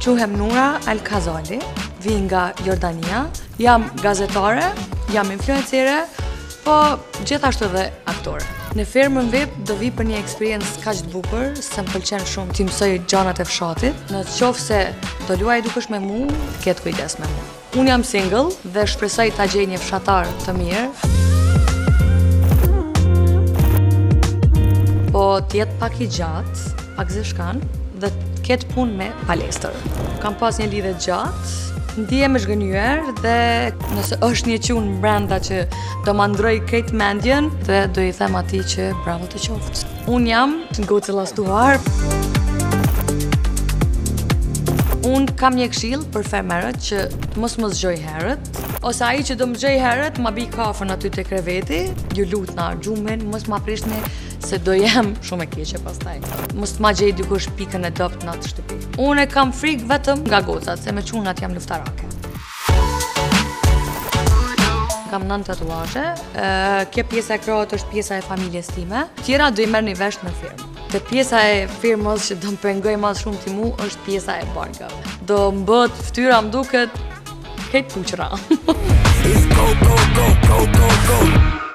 Quhem Nura Al Khazali, vi nga Jordania, jam gazetare, jam influencere, po gjithashtu edhe aktore. Në fermën VIP do vi për një eksperiencë kaq të bukur, se më pëlqen shumë t'i mësoj gjanat e fshatit. Në qoftë se do luaj dikush me mu, ketë kujdes me mu. Unë jam single dhe shpresoj ta gjej një fshatar të mirë. Po të jetë pak i gjatë, pak zeshkan dhe të ketë punë me palestër. Kam pas një lidhje gjatë, ndihem e zhgënjyer dhe nëse është një çun brenda që do ma ndroj krejt mendjen dhe do i them atij që bravo të qoftë. Unë jam gocë e llastuar. Unë kam një këshill për fermerët që të mos më zgjoj herët, ose ai që do më zgjoj herët, ma bi kafën aty te kreveti, ju lutna gjumin, mos ma prishni se do jem shumë e keqe pastaj. Mos të ma gjej dikush pikën e dobët në atë shtëpi. Unë e kam frikë vetëm nga gocat, se me çunat jam luftarake. Kam nëntë tatuazhe, kjo pjesa e krahut është pjesa e familjes time, tjera do i merrni vesh në fermë. Te pjesa e fermës që do më pengoj ma shumë ti mu është pjesa e barkave. Do më bëhet fytyra më duket krejt puqra. Go, go, go, go, go, go.